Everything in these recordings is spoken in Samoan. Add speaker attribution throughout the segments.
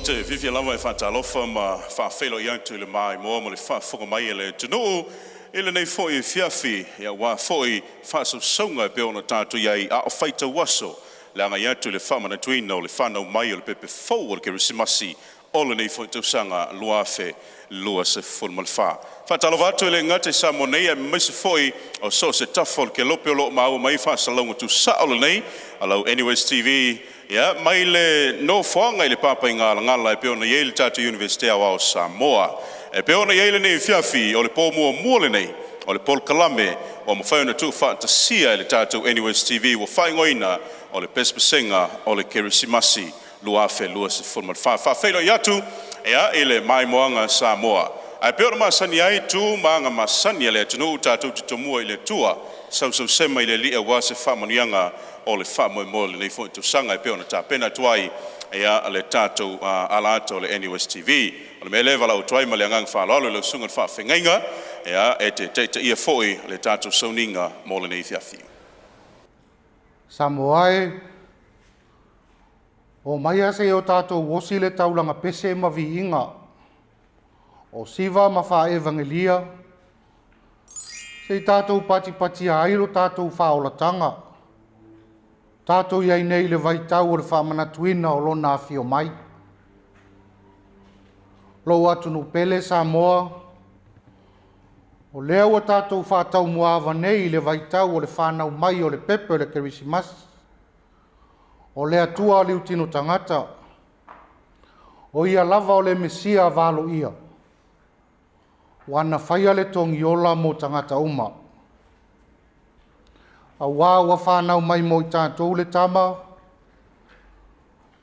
Speaker 1: te fiafia lava e faatalofa ma faafeiloai atu i le maimoa ma le faafofoga mai a le atunuu i lenei foi afiafi aua foi faasausauga e pei ona tatou i ai a o faitau aso le agai atu i le faamanatuina o le fanau mai o le pepe fou o le Kerisimasi o lenei foi tausaga 2024. Faatalofa atu e le gata i Samoa nei aemaise foi o so o se tafa o le kelope o lo o maua mai faasalalauga tuusao lenei a lau NUS TV, ia mai le nofoaga i le Papaigalagala e pei ona i ai le tatou Iunivesite Aoao o Samoa. E pei ona i ai lenei afiafi, o le po muamua lenei o le polokalame ua mafai ona tuufaatasia e le tatou NUS TV ua faaigoaina o le Pesepesega o le Kerisimasi 2024. E faafeiloai atu ia i le maimoaga a Samoa. Ae pei ona masani ai tu ma aga masani a le atunuu, tatou te tomua i le Atua, sausausema i le Alii aua se faamanuiaga o le faamoemoe o lenei foi tausaga e pei ona tapena atu ai ia le tatou ala ata o le NUS TV. O le mea lea e valaau atu ai ma le agaga faaaloalo i lau susuga i le faafeagaiga e te taitaia foi le tatou sauniga mo lenei afiafi.
Speaker 2: Samoa e, o maia se i o tatou osi le taulaga pese ma viiga, o siva ma faaevagelia, se i tatou patipatia ai lo tatou faaolataga, tatou i ai nei i le vaitau o le faamanatuina o lona afio mai. Lou atunuu pele Samoa, o lea ua tatou faataumuaava nei i le vaitau o le fanau mai o le pepe o le Kerisimasi, o le Atua liutino tagata, o ia lava o le Mesia valoia, ua na faia le togiola mo tagata uma. Auā ua fanau mai mo i tatou le tama,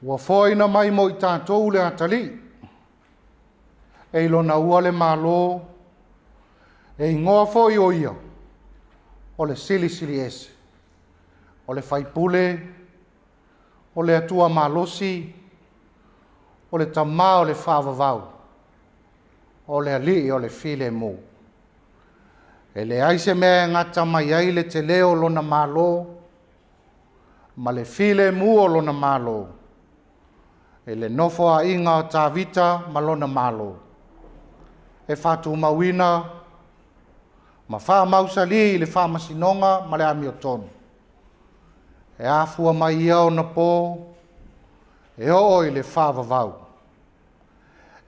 Speaker 2: ua foaina mai mo i tatou le atalii, e i lona ua le Malo, e igoa foi o ia, o le Silisili Ese, o le Faipule, o le Atua Malosi, o le Tamā o le Faavavau, o le Alii o le Filemu. E leai se mea e gata mai ai le telē o lona Malo ma le filemu o lona Malo, i le nofoaiga o Tavita ma lona Malo, e faatumauina ma faamausalī i le faamasinoga ma le amiotonu, e afua mai ia ona po e oo i le faavavau.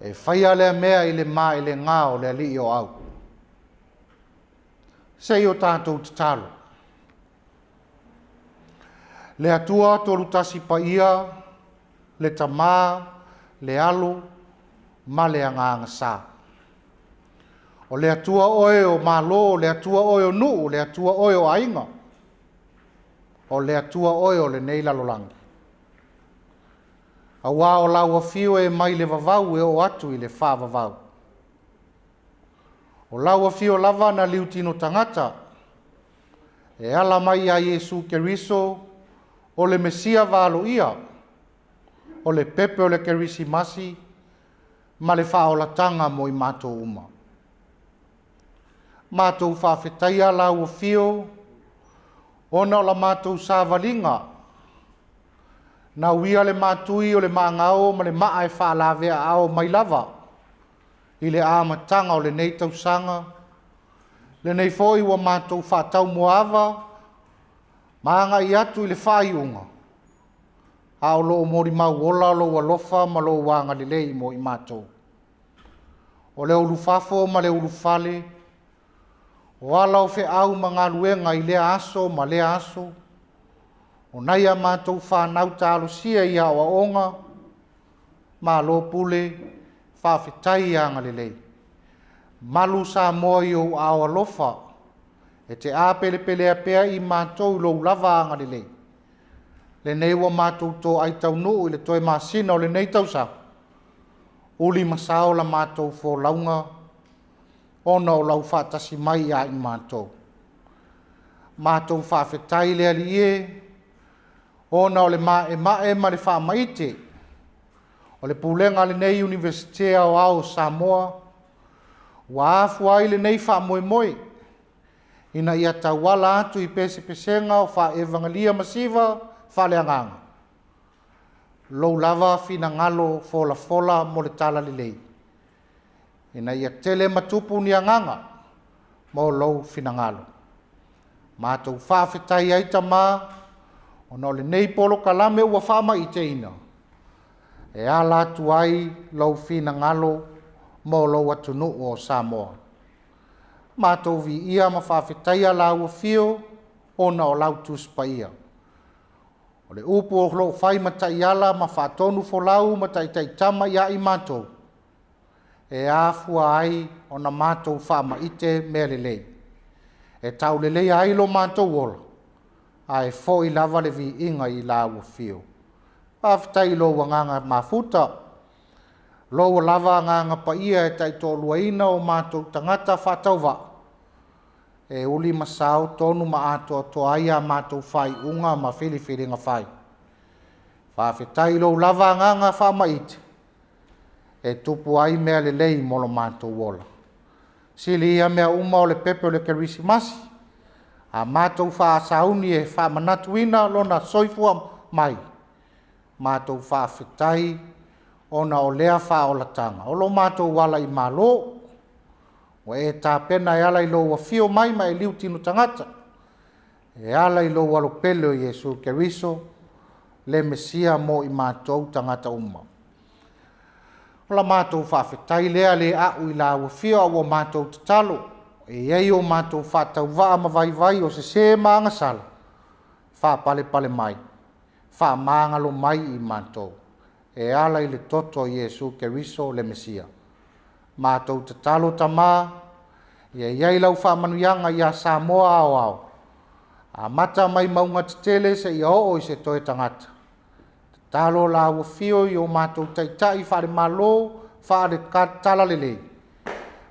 Speaker 2: E faia lea mea i le maelegā o le Alii o Au. Se i o tatou tatalo. Le Atua Tolutasi Paia, le Tamā, le Alo ma le Agaga Sa. O le Atua oe o Malo, o le Atua oe o nuu, o le Atua oe o aiga, o le Atua oe o lenei lalolagi. Auā o lau afio e mai le vavau e oo atu i le faavavau. O lau afio lava na liutino tagata, e ala mai ia Iesu Keriso, o le Mesia valoia, o le pepe o le Kerisimasi ma le faaolataga mo i matou uma. Matou faafetaia lau afio, ona o la matou savaliga, na uia le matui o le magao ma le maa e faalaveaao mai lava i le amataga o lenei tausaga, lenei foi ua matou faataumuaava ma agai atu i le faaiuga, a o loo molimau ola lou alofa ma lou agalelei mo i matou. O le ulufafo ma le ulufale, o ala o feau ma galuega i lea aso ma lea aso, o nai a matou fanau talosia i aoaoga, malo pule, faafetai agalelei. Malu Samoa i ou aao alofa, e te apelepelea pea i matou i lou lava agalelei. Lenei ua matou toai taunuu i le toe masina o lenei tausaga, uli ma sao la matou folauga, ona o lau faatasi mai ia i matou. Matou faafetai le Alii e, ona o le maemae ma le faamaite o le pulega a lenei Iunivesite Aoao o Samoa, ua afua ai lenei faamoemoe, ina ia tauala atu i pesepesega o faaevagalia masiva faaleagaga. lou lava finagalo folafola mo le talalelei, ina ia tele matupu ni agaga mo lou finagalo. Matou faafetai ai Tamā, ona o lenei polokalame ua faamaiteina, e ala atu ai lou finagalo mo lou atunuu o Samoa. Matou viia ma faafetaia lau afio ona o lau Tusi Paia. O le upu o loo fai ma taiala ma faatonu folau ma taitaitama ia i matou, e afua ai ona matou faamaite mea lelei, e tauleleia ai lo matou ola, ae foi lava le viiga i lau afio. Faafetai i lou agaga mafuta, lou lava agaga paia e taitoaluaina o matou tagata faatauvaa, e uli ma sao tonu ma atoatoa ai a matou faaiuga ma filifiliga fai. Faafetai i lou lava agaga faamaite, e tupu ai mea lelei mo lo matou ola. Sili ia mea uma o le pepe o le Kerisimasi, a matou faasauni e faamanatuina lona soifua mai, matou faafetai ona o lea faaolataga. O lo matou ala i malo, ua e tapena e ala i lou afio mai ma e liutino tagata, e ala i lou alopele o Iesu Keriso, le Mesia mo i matou tagata uma. O la matou faafetai lea le a'u i lau afio, a ua matou tatalo, e i ai o matou faatauvaa ma vaivai o sesē ma agasala, faapalepale mai, faamagalo mai i matou, e ala i le toto o Iesu Keriso le Mesia. Matou tatalo Tamā, ia i ai lau faamanuiaga ia Samoa aoao, amata mai mauga tetele seia oo i se toe tagata. Tatalo lau afio i o matou taitai faale-Malo, faale-talalelei,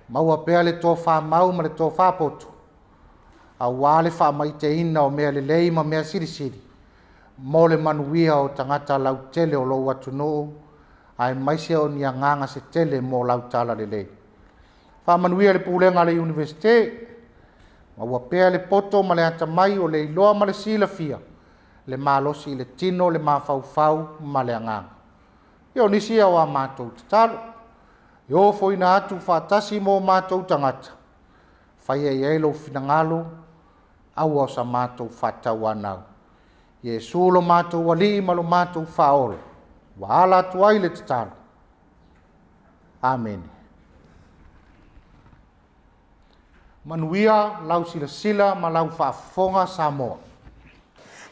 Speaker 2: maua pea le tofamau ma le tofapoto, aua le faamaiteina o mea lelei ma mea silisili, mo le manuia o tagata lautele o lou atunuu, aemaise o ni agaga se tele mo lau talalelei. Faamanuia le pulega a le Iunivesite, maua pea le poto ma le atamai o le iloa ma le silafia, le malosi i le tino, le mafaufau ma le agaga. Ia o nisi ia o a matou tatalo, e ofoina atu faatasi mo matou tagata, faia i ai lou finagalo, aua o sa matou faatauanau. Iesu lo matou Alii ma lo matou Faaola, ua ala atu ai le tatalo. Amene. Manuia lau silasila ma lau faafofoga Samoa.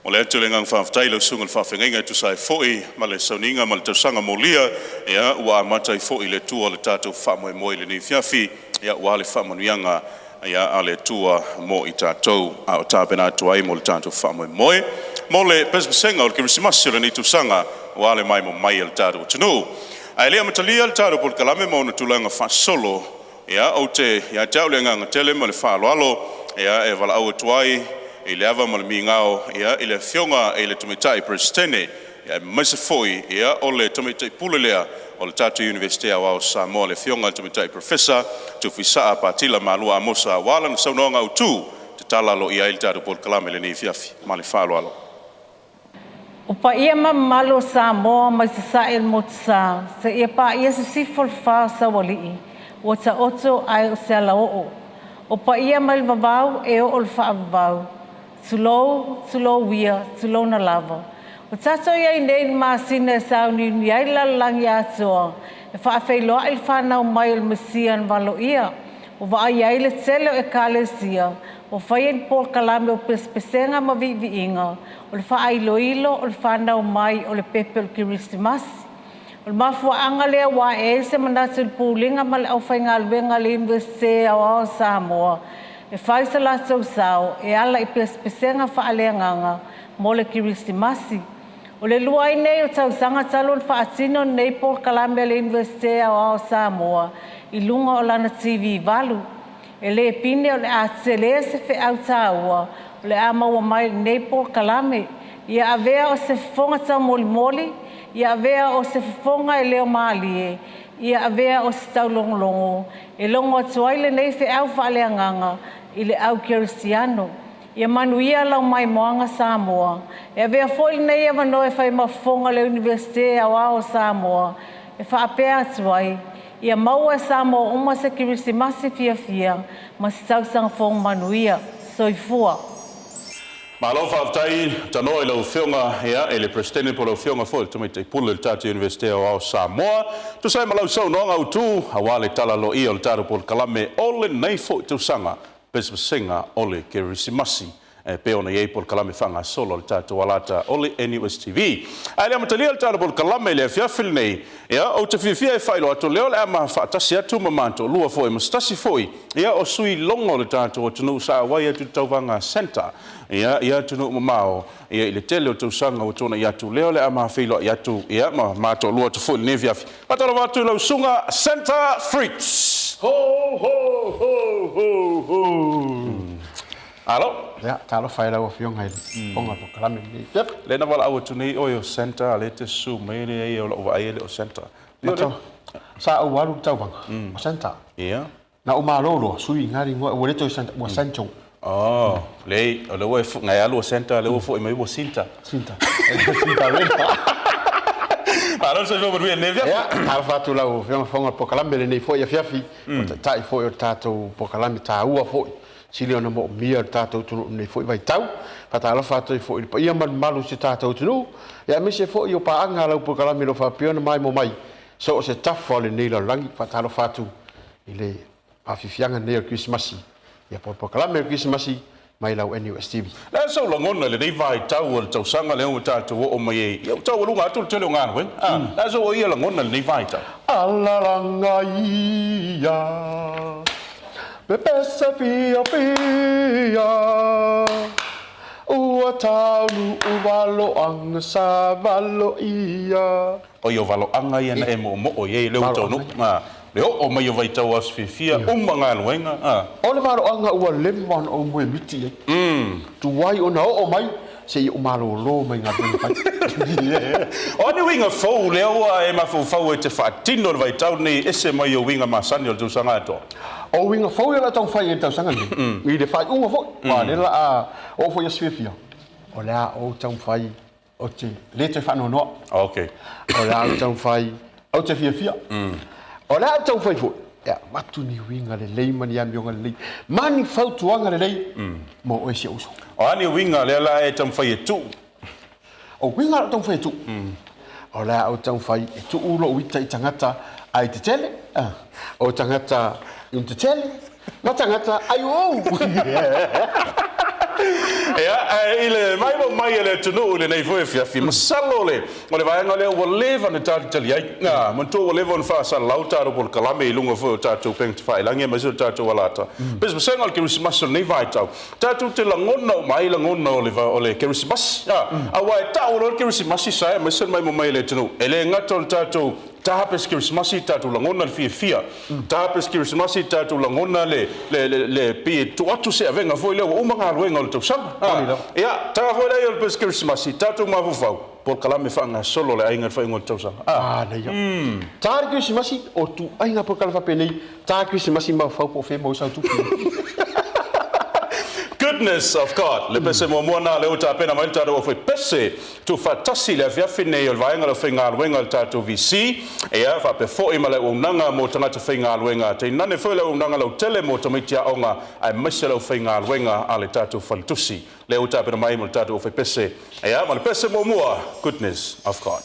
Speaker 1: O le atu le agaga faafetai i lau susuga i le faafeagaiga e tusa ai foi ma le sauniga ma le tausaga molia, ia ua amata ai foi le Atua le tatou faamoemoe i lenei afiafi, ia ua le faamanuiaga ia a le Atua mo i tatou a o tapena atu ai mo le tatou faamoemoe mo le pesepesega o le Kerisimasi o lenei tausaga, ua le maimo mai e le tatou atunuu. Ae le amatalia le tatou polokalame ma ona tulaga faasolo, ia ou te ia te au le agaga tele ma le faaaloalo, ia e valaau atu ai i le ava ma le migao ia i le afioga i le Tamaitai Peresetene, ia aemaise foi ia o le Tamaitai Pule lea o le tatou Iunivesite Aoao o Samoa, le afioga i le Tamaitai Profesa Tufisaa Patila Malua Amosa, aua lana saunoaga autu tatala lo i ai le tatou polokalame i lenei afiafi. Ma le faaaloalo.
Speaker 3: O paia ma mamalu o Samoa mai Sasae i le Motusa, seia paia Sisifo le fa o Saualii, ua taoto ae o se alaoo. O paia mai le vavau e oo i le faavavau. Tulou, tulou ia, tulouna lava. O tatou i ai nei i le masina e sauniuni ai le lalolagi atoa, e faafeiloai le fanau mai o le Mesia na valoia. Ua vaaia ai le tele o ekalesia ua faia ni polokalame o pesepesega ma viiviiga o le faailoilo o le fanau mai o le pepe o le Kerisimasi. O le mafuaaga lea ua ae ai se manatu i le Pulega ma le aufaigaluega a le Iunivesite Aoao o Samoa e fai so latou sao e ala i pesepesega faaleagaga mo le Kerisimasi. O le lua ai nei o tausaga talu ona faatino lenei polokalame a le Iunivesite Aoao o Samoa i luga o lana TV 8. E le pine o le a tele se feau taua o le a maua mai i lenei polokalame. Ia avea o se fofoga taumolimoli, ia avea o se fofoga e leo malie, ia avea o se taulogologo e logo atu ai lenei feau faaleagaga i le au kerisiano. Ia manuia lau maimoaga Samoa. E avea foi lenei avanoa e fai ma fofoga le Iunivesite Aoao o Samoa e faapea atu ai, ia maua e Samoa uma se Kerisimasi fiafia ma se tausaga fou manuia. Soifua.
Speaker 1: Malo faafetai tanoa i lau Afioga ia i le Peresetene po o lau Afioga foi i le Tamaitai Pule o le tatou Iunivesite Aoao o Samoa. Tusa ai ma lau saunoaga autu aua le tala aloaia o le tatou polokalame o lenei foi tausaga pesepesega o le Kerisimasi e pei ona i ai polokalame faagasolo a le tatou alata o le NUSTV. Ae le amatalia le tatou polokalame i le afiafi lenei, ia, ou te fiafia e faailoa atu lea o le a ma faatasi atu ma matoalua foi ma se tasi foi, ia, o sui logo o le tatou atunuu sa auai atu i le tauvaga Santa, ia, i atunuu mamao, ia, i le tele o tausaga ua tuanai atu, lea o le a ma feiloai atu, ia, ma matoalua atu foi i lenei afiafi. Faatalofa atu i lau susuga Santa Fritz.
Speaker 4: Ho, ho, ho, ho, ho.
Speaker 1: Alo.
Speaker 4: Ia, talofa i lau Afioga i le Fofoga o le Polokalame lenei. Yep.
Speaker 1: Lea na valaau atu nei oe o Santa, a lea e te susu mai leai o lau vaai e le o Santa.
Speaker 4: Matou, sa ou alu i le tauvaga, o Santa.
Speaker 1: Ia.
Speaker 4: Na ou malo loa, sui nga le igoa, ua le toe Santa, ua Sancho.
Speaker 1: Oh, leai, o lea ua e na e alu o Santa, lea ua foi mai ua Sinta.
Speaker 4: Sinta. Sinta Rena.
Speaker 1: Malo le soifua manuia i lenei afiafi.
Speaker 4: Ia, talofa atu i lau Afioga i le Fofoga o le Polokalame lenei foi afiafi, o Taitai foi o le tatou polokalame taua foi. Sili ona moomia e le tatou atunuu i lenei foi vaitau. Faatalofa atu ai foi i le paia ma le mamalu o si o tatou atunuu, aemaise foi o paaga a lau polokalame o lo o faapea ona maimoa mai so o se tafa o lenei lalolagi. Faatalofa atu i le afiafiaga lenei o le Kerisimasi, ia po o le polokalame o le Kerisimasi mai lau NUSTV.
Speaker 1: Le a sau lagona i lenei vaitau o le tausaga lea ua tatou oo mai ai, ia ua taualuga atu le tele o galuega. A, le a sau o ia lagona i lenei vaitau?
Speaker 4: Alalaga ia. Pepese fiafia, ua taunuu valoaga sa valoia.
Speaker 1: Oi, o valoaga ia na e moomoo i ai lea ua taunuu, a, le oo mai o vaitau o aso fiafia, uma galuega, a.
Speaker 4: O le valoaga ua leva ona ou moemiti i ai, tuai ona oo mai seia ou malolo mai galuega fai.
Speaker 1: O a ni uiga fou lea ua e mafaufau e te faatino i le vaitau lenei e ese mai o uiga masani o le tausaga atoa?
Speaker 4: O uiga fou ia o le a taumafai ai i le tausaga lenei, i le faaiuga foi, aua o lea o le a oo foi i aso fiafia, o le a ou taumafai ou te le toe faanoanoa.
Speaker 1: Okay.
Speaker 4: O le a ou taumafai ou te fiafia. O le a ou taumafai foi e avatu ni uiga lelei ma ni amioga lelei ma ni fautuaga lelei mo oe si ou uso.
Speaker 1: O a ni uiga lea la e taumafai e tuu?
Speaker 4: O uiga o le a taumafai e tuu, o le a ou taumafai e tuu lou ita i tagata ai tetele, o tagata i tetele, ma tagata ai ou.
Speaker 1: Ia, ae i le maimoa mai a le atunuu i lenei foi afiafi, masalo le, o le vaega lea ua leva ona talitali ai. A, manatua ua leva ona faasalalau tatou polokalame i luga foi o tatou upega tafailagi aemaise o tatou alata. Pesepesega o le Kerisimasi o lenei vaitau, tatou te lagona uma ai lagona o le, o le Kerisimasi. A, aua e tau loa le Kerisimasi sa aemaise le maimoa mai a le atunuu. E le gata o le tatou Tape se Kerisimasi tatou lagona le fiafia. Tape se Kerisimasi tatou lagona le, le, le, le pei e tuu atu se avega foi lea ua uma galuega o le tausaga. A, ia, taga foi lea o le pese Kerisimasi, tatou mafaufau, polokalame faagasolo le aiga i le faaiuga o le tausaga. A.
Speaker 4: A, leai. Ta le Kerisimasi, o ituaiga polokalame faapenei, ta le Kerisimasi mafaufau po o fea e maua ai sau tupe.
Speaker 1: Goodness of God. Le pese muamua na lea ua tapena mai le tatou aufaipese Tuufaatasi i le afiafi nei o le vaega o le aufaigaluega a le tatou VC, ia, faapea foi ma le auaunaga mo tagata faigaluega, tainane foi le auaunaga lautele mo tamaiti aoga aemaise le aufaigaluega a le tatou faletusi. Lea ua tapena mai mo le tatou aufaipese, ia, ma le pese muamua, Goodness of God.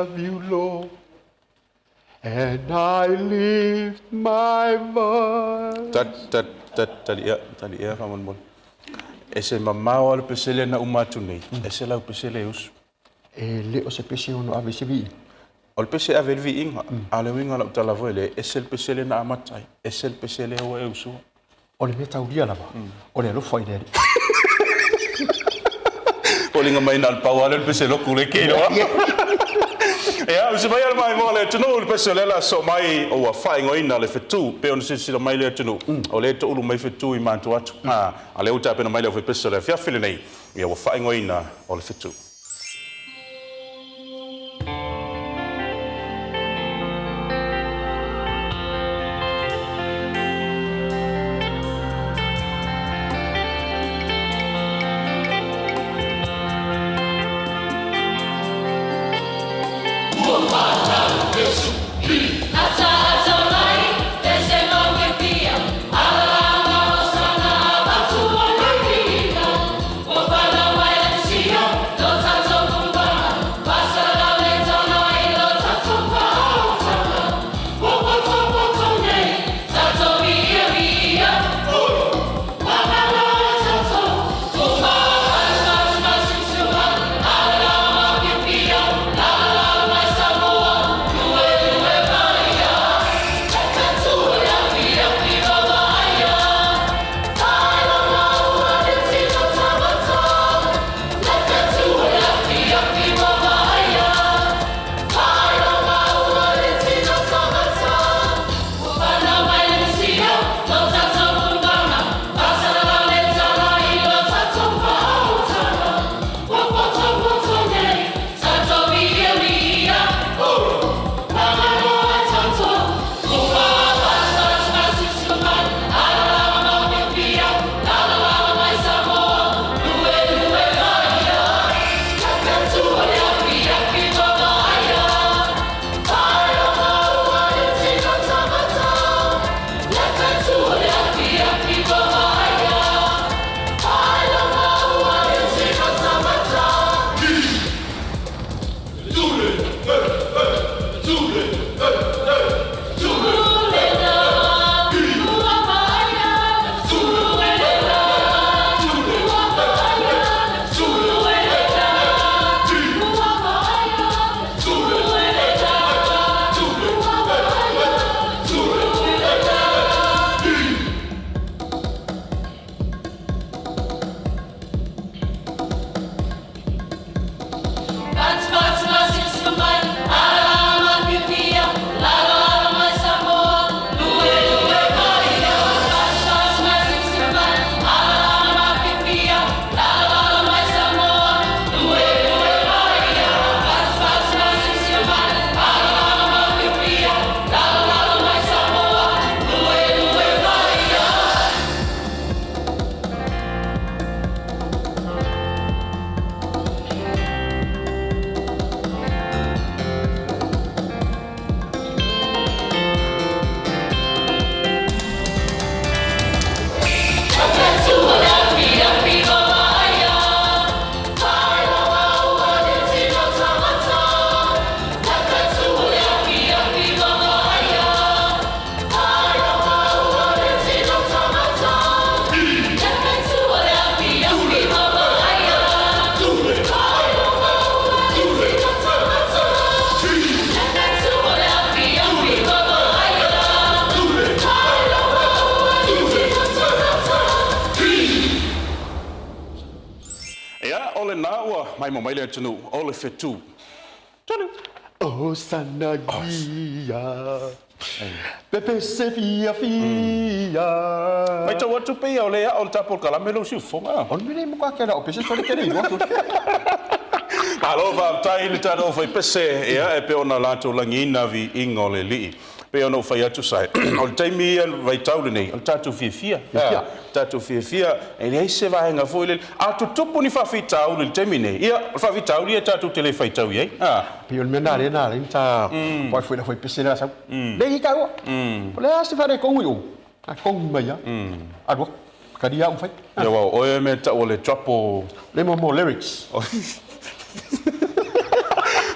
Speaker 4: love you, Lord. And I lift my voice.
Speaker 1: Ta, ta, ta, tali ea, tali ea faamolemole. E se mamao lava le pese lea na uma atu nei, ese lau pese lea e usu.
Speaker 4: E le o se pese e ono ave i se viiga.
Speaker 1: O le pese e ave i le viiga, a o le uiga o lau tala foi lea, e ese le pese lea na amata ai, ese le pese lea ua e usua.
Speaker 4: O le mea taulia lava, o le alofa i le Alii.
Speaker 1: Foliga mai na o le pau lava lea o le pese loku lea ke iloa. Ia, usu mai le maimoa a le atunuu i le pese o lea o le a sosoo mai ua faaigoaina le fetu. Pei ona silasila mai le atunuu, o lea e toulu mai fetu i matou atu. A o lea ua tapena mai le aufaipese o le afiafi lenei, ia ua faaigoaina o le fetu. Ia, o lena ua maimoa mai le atunuu o le fetu. Tonu.
Speaker 4: O sana ia, pepese fiafia.
Speaker 1: Matau atu pei o lea o le tapu o le kalame lou siufofoga.
Speaker 4: O le mea lea i matua ake o pese sole kele iloa atu.
Speaker 1: Malo faafetai i le tatou faipese, ia e pei ona latou lagiina viiga o le Alii. Pei ona ou fai atu sae, o le taimi ia, le vaitau lenei, o le tatou fiafia. Fiafia. Tatou fiafia, e leai se vaega foi lele. A tutupu ni faafitauli i le taimi nei, ia, o le faafitauli ia tatou te le faitau i ai. A.
Speaker 4: Pei o le mea lena lea na ala ai ona ta wae foi le faipese lea sau. Lei i taua. O le a se faaletonu i o? A togi mai lava. Alu atu. Talia au ma fai.
Speaker 1: Ia aua o oe mea e tau o le trouble.
Speaker 4: Le mo mo lyrics.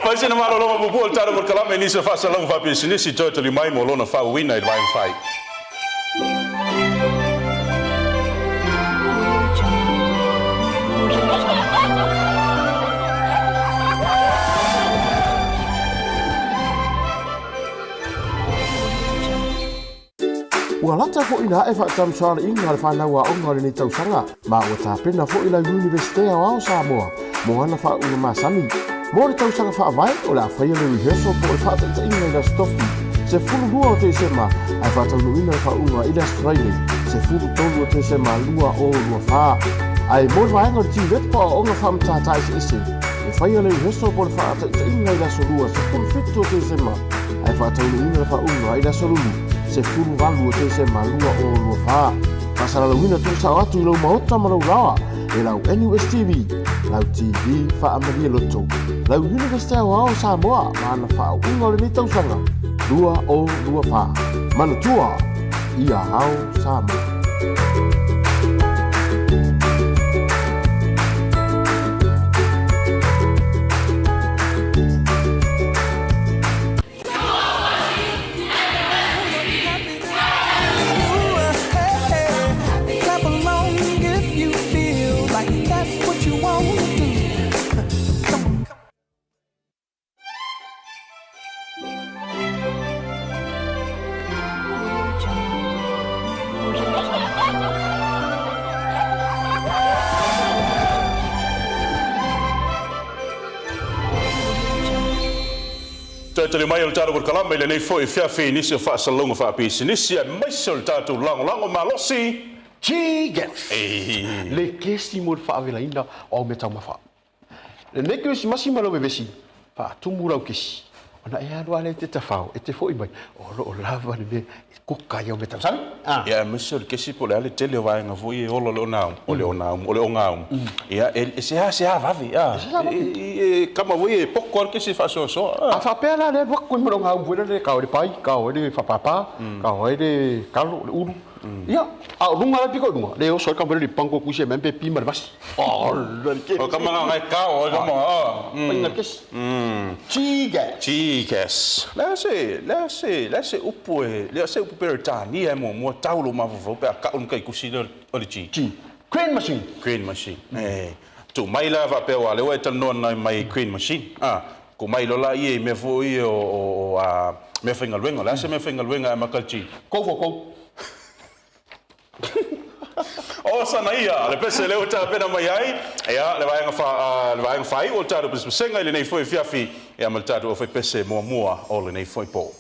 Speaker 1: Fai sina malologa puupuu a le tatou polokalame i nisi o faasalalauga faapisinisi toe tali mai mo lona faauuina i le vaega fai.
Speaker 4: Ua lata foi ina ae faatamasoaliiga a le fanau aoga o lenei tausaga, ma ua tapena foi lau Iunivesite Aoao o Samoa mo ana faauuga masani. Mo le tausaga faavae, o le a faia le rehearsal po o le faataitaiga i le Aso Tofi, 12 o Tesema, ae faataunuuina le faauuga i le Aso Faraile, 13 o Tesema 2024. Ae mo le vaega o le TVET po o aoaoga faamatata eseese, e faia le rehearsal po o le faataitaiga i le Aso Lua, 17 o Tesema, ae faataunuuina le faauuga i le Aso Lulu, 18 o Tesema 2024. Faasalalauina tuusao atu i lou maota ma lou laoa e lau NUS TV, lau TV faamalie loto, lau Iunivesite Aoao o Samoa ma ana faauuga o lenei tausaga 2024. Manatua, ia ao Samoa.
Speaker 5: Clap along if you feel like that's what you want to do. Come on.
Speaker 1: Toe tali mai o le tatou polokalame i lenei foi afiafi i nisi o faasalalauga faapisinisi aemaise o le tatou lagolago malosi.
Speaker 4: G-Gas. Le kesi mo le faavelaina o au meataumafa. Lenei Kerisimasi ma lau vevesi, faatumu lau kesi. Ona e alu lava lea e te tafao, e te foi mai, o lo o lava le mea e kuka ai au meatausaga. Ah.
Speaker 1: Ia, aemaise o le kesi po o le a le tele o vaega foi e ola o le ogaum, o le ogaum, o le ogaum. Ia, e seasea vave, a.
Speaker 4: E seasea vave.
Speaker 1: E kama foi e poko lava le kesi e faasoasoa.
Speaker 4: A faapea la lea alu atu ai ma le ogaum foi lele e kao ai le pai, kao ai le faapapa, kao ai le kalo, le ulu. Ia, a o luga la piko i luga, le oso ai kama le pango kusi e mai pe pi ma le vasi. Oh, le ke.
Speaker 1: O kama nga ngai kao ai kama.
Speaker 4: Painga le kesi. G-gas.
Speaker 1: G-gas. Le a se, le a se, le a se upu e, le a se upu Peretania e muamua tau lou mafaufau pe a kau le matai kusi lea o le G.
Speaker 4: G. Crane machine.
Speaker 1: Crane machine. E, tuu mai la faapea aua o lea ua e talanoa nai mai crane machine. A, tuu mai loa laia i mea foi ia o, o, o a, meafaigaluega. O le a se meafaigaluega e amata i le G?
Speaker 4: Go for go.
Speaker 1: O sana ia, le pese lea ua tapena mai ai, ia, le vaega fa, le vaega faaiu o le tatou pesepesega i lenei foi afiafi, ia, ma le tatou aufaipese muamua o lenei foi po.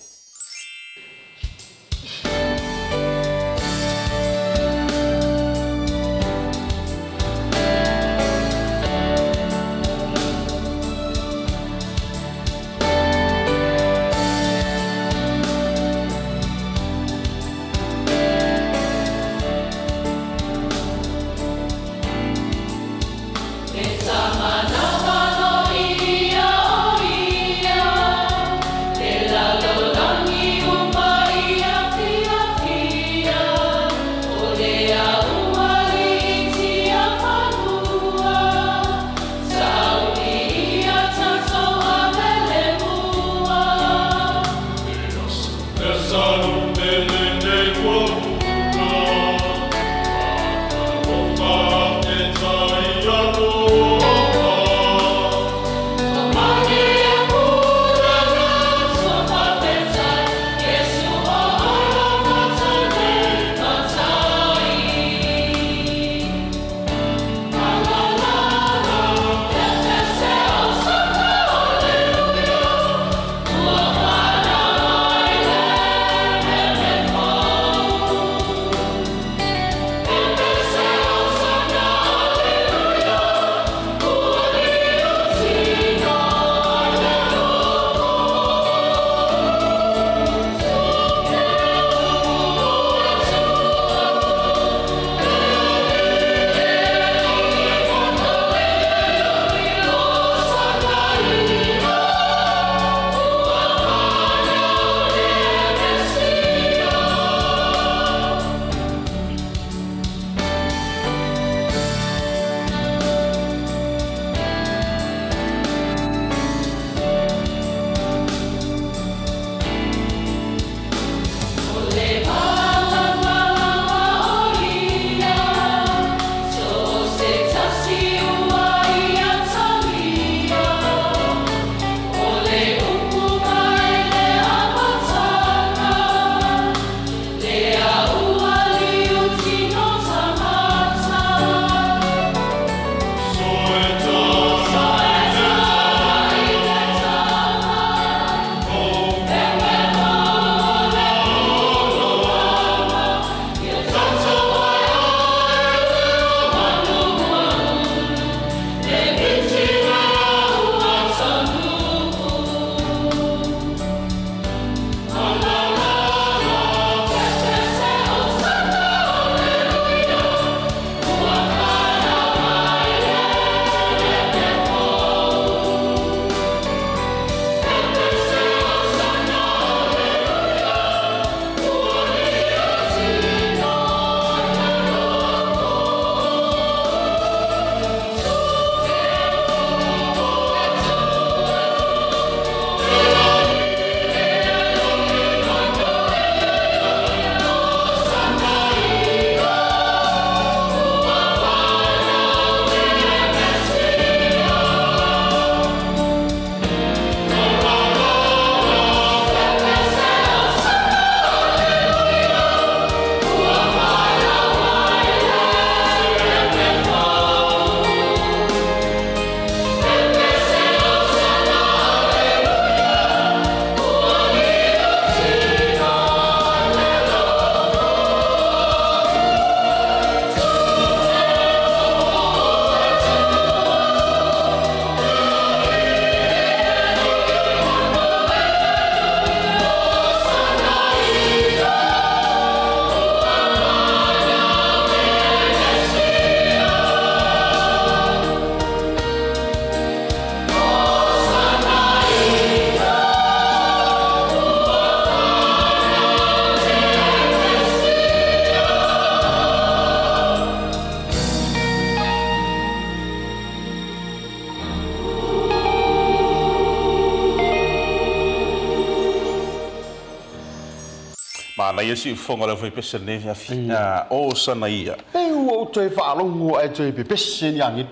Speaker 1: Manaia siufofoga o le aufaipese i lenei afiafi. Osana ia.
Speaker 4: Pei ua ou toe faalogo ae toe pepese ni agelu.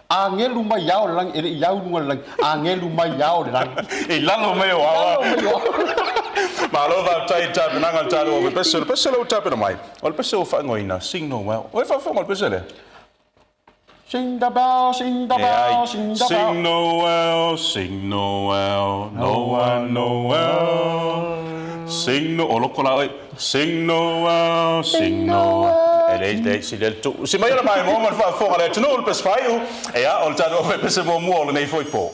Speaker 4: Agelu mai ao o le lagi, e le i au i luga o le lagi, agelu mai ao o le lagi.
Speaker 1: I lalo mai o ao. I lalo mai o ao. Malo faafetai i le tapenaga o le tatou aufaipese. O le pese lea ua tapena mai, o le pese ua faaigoaina Sing Noel. Ua e faafofoga i le pese lea?
Speaker 4: Sing the bell, sing the bell, sing the bell.
Speaker 1: Sing Noel, sing Noel, Noel, Noel. Sing no, o loko la oi. Sing Noel, sing Noel. E leai, leai, si lea le tuu. Si mai o le maimoa ma le faafofoga a le atunuu, le pese faaiu. Ia, o le tatou pese muamua o lenei foi po.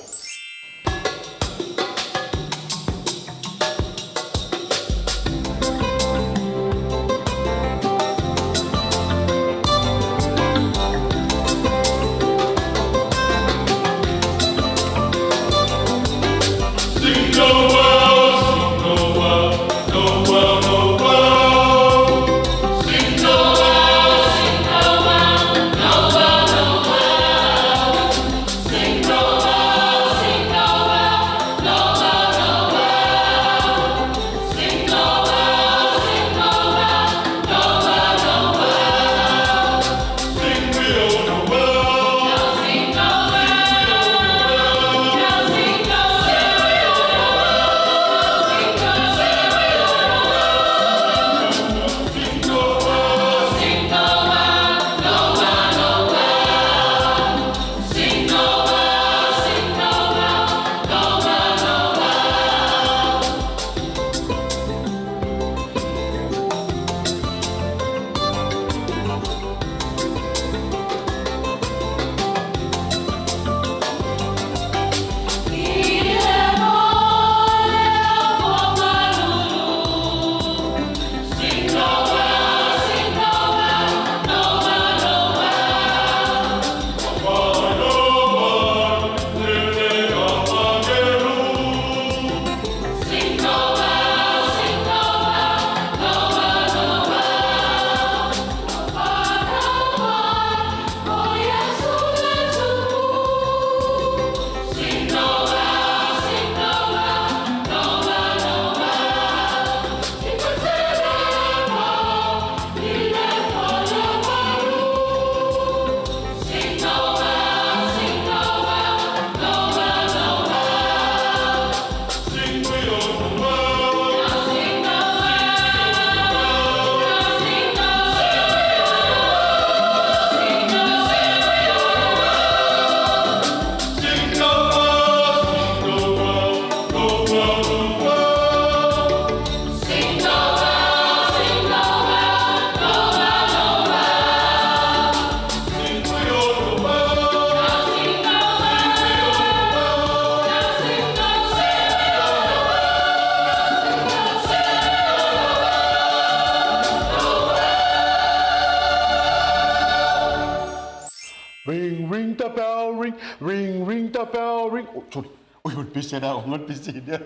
Speaker 4: Ring ring the bell ring ring ring the bell ring. Oh, sorry. Oi, o le pese lea, o le pese lea.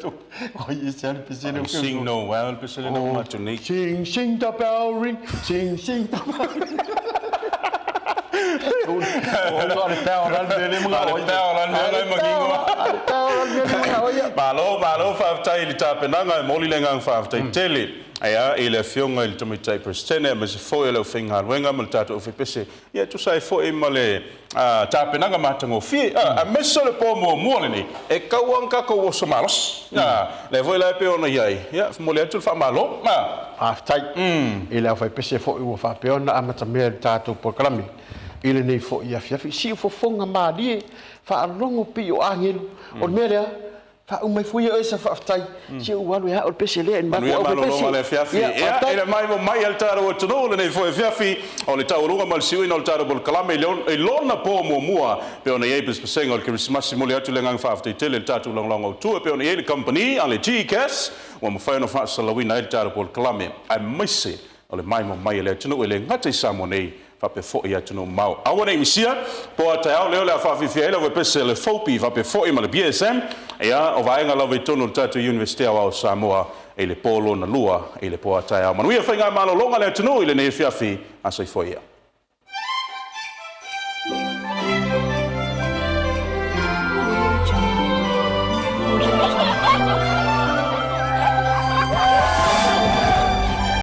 Speaker 4: Oi, e se le pese lea.
Speaker 1: Sing Noel, le pese lea na uma atu nei.
Speaker 4: Sing, sing the bell ring, sing, sing the bell ring.
Speaker 1: Malo, malo, faafetai i le tapenaga, e momoli le agaga faafetai tele ia i le Afioga i le Tamaitai Peresetene aemaise foi o le aufaigaluega ma le tatou aufaipese ia e tusa ai foi ma le tapenaga matagofie aemaise o le po muamua lenei e tatau lava ona tatou oso malosi. Lea foi la e pei ona i ai, ia, momoli atu le faamalo.
Speaker 4: Faafetai i le aufaipese foi ua faapea ona amatamea i le tatou polokalame i lenei foi afiafi. Siufofoga malie, faalogo pei o agelu. O le mea lea, Faauma ifo ia oe sa faafetai. Se ua alu e ao le pese lea i le matou
Speaker 1: Manuia
Speaker 4: aufaipese.
Speaker 1: malologa o le afiafi.
Speaker 4: Ia,
Speaker 1: Ia,
Speaker 4: faafetai.
Speaker 1: e le maimo mai a le tatou atunuu lenei foi afiafi o le taualuga ma le siuina o le tatou polokalame i lona po muamua pei ona i ai pesepesega o le Kerisimasi. Momoli atu le agaga faafetai tele i le tatou lagolago autu e pei ona i ai le kamupani a le GCash ua mafai ona faasalalauina ai le tatou polokalame aemaise o le maimo mai a le atunuu e le gata i Samoa nei faapea foi i atunuu mamao. Aua ne i misia, po a taeao lea o le a faafiafia ai le auepese a le FOPI faapea foi ma le BSM, ia, o vaega lava i totonu o le tatou Iunivesite Aoao o Samoa i le po lona lua i le po a taeao. Manuia faigamalologa a le atunuu i lenei afiafi. A soifua ia.